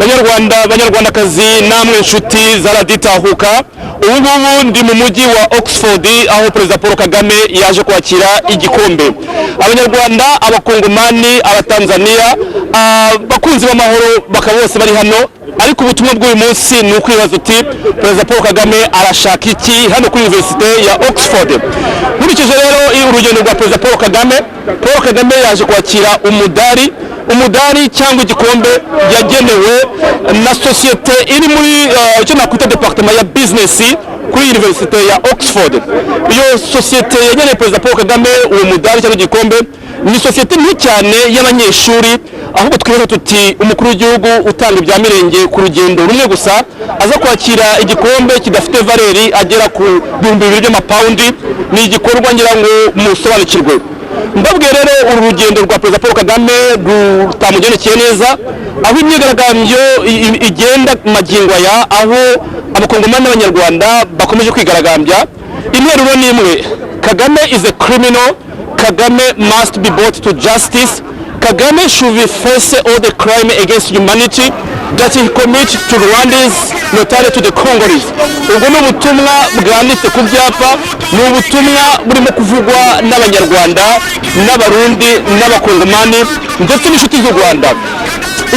Banyarwanda, Banyarwandakazi, namwe nshuti za Radiyo Itahuka, ubu ngubu ndi mu mujyi wa Oxford, aho Perezida Paul Kagame yaje kwakira igikombe. Abanyarwanda, Abakongomani, Abatanzaniya, abakunzi b'amahoro bakaba bose bari hano. Ariko ubutumwa bw'uyu munsi ni ukwibaza uti: "Perezida Paul Kagame arashaka iki hano kuri Université ya Oxford?" Nkurikije rero urugendo rwa Perezida Paul Kagame, Paul Kagame yaje kwakira umudari cyangwa igikombe yagenewe na sosiyete iri muri icyo nakwita département ya business kuri Université ya Oxford. Iyo sosiyete yageneye Perezida Paul Kagame uwo mudari cyangwa igikombe ni sosiyete nto cyane y'abanyeshuri. Ahubwo twibaza tuti: umukuru w'igihugu utanga ibya mirenge ku rugendo rumwe gusa, aza kwakira igikombe kidafite valeur agera ku 2000 by'amapawundi, ni igikorwa ngira ngo musobanukirwe. Mbabwiye rero, uru rugendo rwa Perezida Paul Kagame rutamugendekeye neza, aho imyigaragambyo igenda magingo aya, aho Abakongomani n'Abanyarwanda bakomeje kwigaragambya. Interuro ni imwe: "Kagame is a criminal. Kagame must be brought to justice. Kagame should be face all the crime against humanity that he commit to Rwandese, not only to the Congolese." Ubwo ni ubutumwa bwanditse ku byapa, ni ubutumwa burimo kuvugwa n'Abanyarwanda n'Abarundi n'Abakongomani ndetse n'inshuti z'u Rwanda.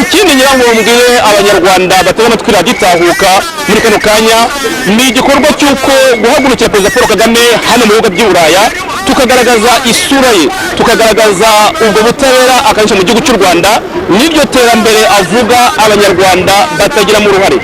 Ikindi ngira ngo mbwire Abanyarwanda batega amatwi Radiyo Itahuka muri kano kanya, ni igikorwa cy'uko guhagurukira Perezida Paul Kagame hano mu bihugu by'i Buraya, tukagaragaza isura ye, tukagaragaza ubwo butabera akanisha mu gihugu cy'u Rwanda n'iryo terambere avuga Abanyarwanda batagiramo uruhare.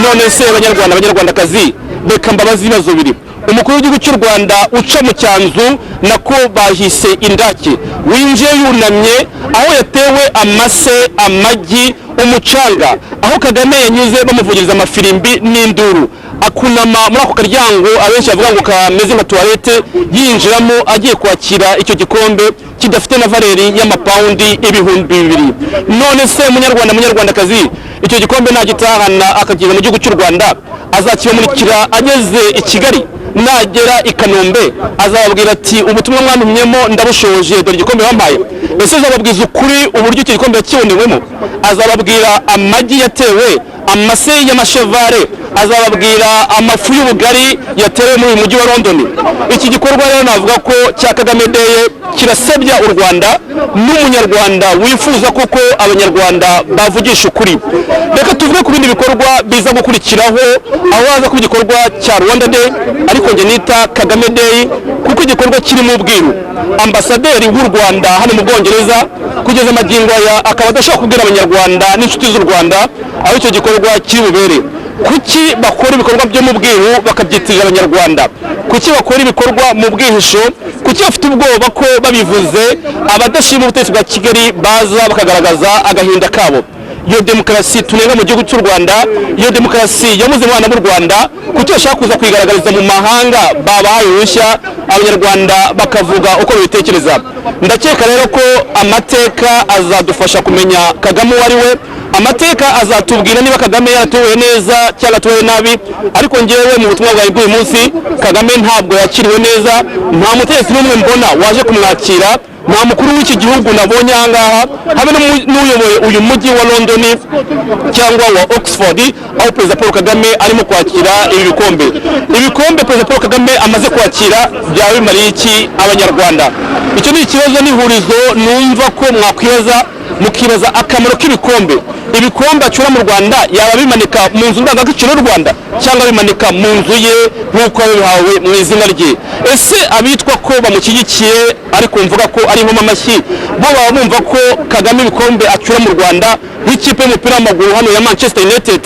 None se Abanyarwanda, Abanyarwandakazi, reka mbabaze ibibazo bibiri. Umukuru w'igihugu cy'u Rwanda uca mu cyanzu, nako bahise indake, winjiye yunamye, aho yatewe amase, amagi, umucanga, aho Kagame yanyuze bamuvugiriza amafirimbi n'induru, akunama muri ako karyango abenshi bavuga ngo kameze nka toilette, yinjiramo agiye kwakira icyo gikombe kidafite na valeur y'amapawundi 2000. None se Munyarwanda, Munyarwandakazi, icyo gikombe nagitahana akageza mu gihugu cy'u Rwanda, azakibamurikira ageze i Kigali? Nagera i Kanombe azababwira ati: "Ubutumwa mwantumyemo ndabushoje, dore igikombe bampaye"? Ese azababwiza ukuri uburyo icyo gikombe yakibonewemo? Azababwira amagi yatewe, amase y'amashevare? Azababwira amafu y'ubugari yatewe muri uyu mujyi wa London? Iki gikorwa rero navuga ko cya Kagame Day kirasebya u Rwanda n'Umunyarwanda wifuza koko Abanyarwanda bavugisha ukuri. Reka tuvuge ku bindi bikorwa biza gukurikiraho, aho haza kuba igikorwa cya Rwanda Day, ariko njye nita Kagame Day, kuko igikorwa kirimo ubwiru. Ambasaderi w'u Rwanda hano mu Bwongereza kugeza amagingo aya akaba adashobora kubwira Abanyarwanda n'inshuti z'u Rwanda aho icyo gikorwa kiri bubere. Kuki bakora ibikorwa byo mu bwiru bakabyitirira Abanyarwanda? Kuki bakora ibikorwa mu bwihisho? Kuki bafite ubwoba ko babivuze abadashima ubutegetsi bwa Kigali baza bakagaragaza agahinda kabo? Iyo demokarasi tunenga mu gihugu cy'u Rwanda, iyo demokarasi yamuze mu bana b'u Rwanda, kuki bashaka kuza kuyigaragariza mu mahanga? Babahaye uruhushya, Abanyarwanda bakavuga uko babitekereza. Ndakeka rero ko amateka azadufasha kumenya Kagame uwo ari we. Amateka azatubwira niba Kagame yaratuwe neza cyangwa atuwe nabi. Ariko ngewe mu butumwa bwawe bw'uyu munsi, Kagame ntabwo yakiriwe neza. Nta mutegetsi n'umwe mbona waje kumwakira, nta mukuru w'iki gihugu nabonye aha ngaha, habe n'uyoboye uyu mujyi wa London cyangwa wa Oxford, aho Perezida Paul Kagame arimo kwakira ibi bikombe. Ibikombe Perezida Paul Kagame amaze kwakira byaba bimariye iki Abanyarwanda? Icyo ni ikibazo n'ihurizo numva ko mwakwibaza, mukibaza akamaro k'ibikombe. Ibikombe acyura mu Rwanda yaba bimanika mu nzu ndangagaciro y'u Rwanda, cyangwa bimanika mu nzu ye nk'uko yabihawe mu izina rye? Ese abitwa ko bamushyigikiye, ariko mvuga ko ari nkoma amashyi, bo baba bumva ko Kagame ibikombe acyura mu Rwanda nk'ikipe y'umupira w'amaguru hano ya Manchester United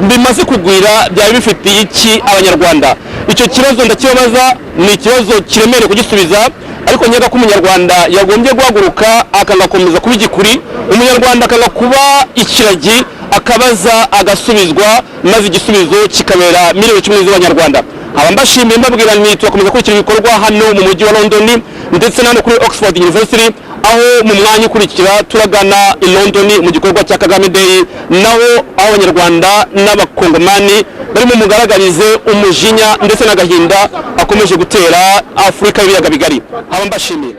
bimaze kugwira, byaba bifitiye iki Abanyarwanda? Icyo kibazo ndakibabaza, ni ikibazo kiremereye kugisubiza. Ariko nkeka ko Umunyarwanda yagombye guhaguruka akanakomeza kuba igikuri, Umunyarwanda akanga kuba ikiragi, akabaza agasubizwa, maze igisubizo kikabera miliyoni 10 z'Abanyarwanda. Nkaba mbashimiye, mbabwira nti turakomeza gukurikira ibikorwa hano mu mujyi wa London ndetse na hano kuri Oxford University, aho mu mwanya ukurikira turagana i London mu gikorwa cya Kagame Day, naho aho Abanyarwanda n'Abakongomani barimo mugaragarize umujinya ndetse n'agahinda akomeje gutera Afurika y'Ibiyaga Bigari. Nkaba mbashimiye.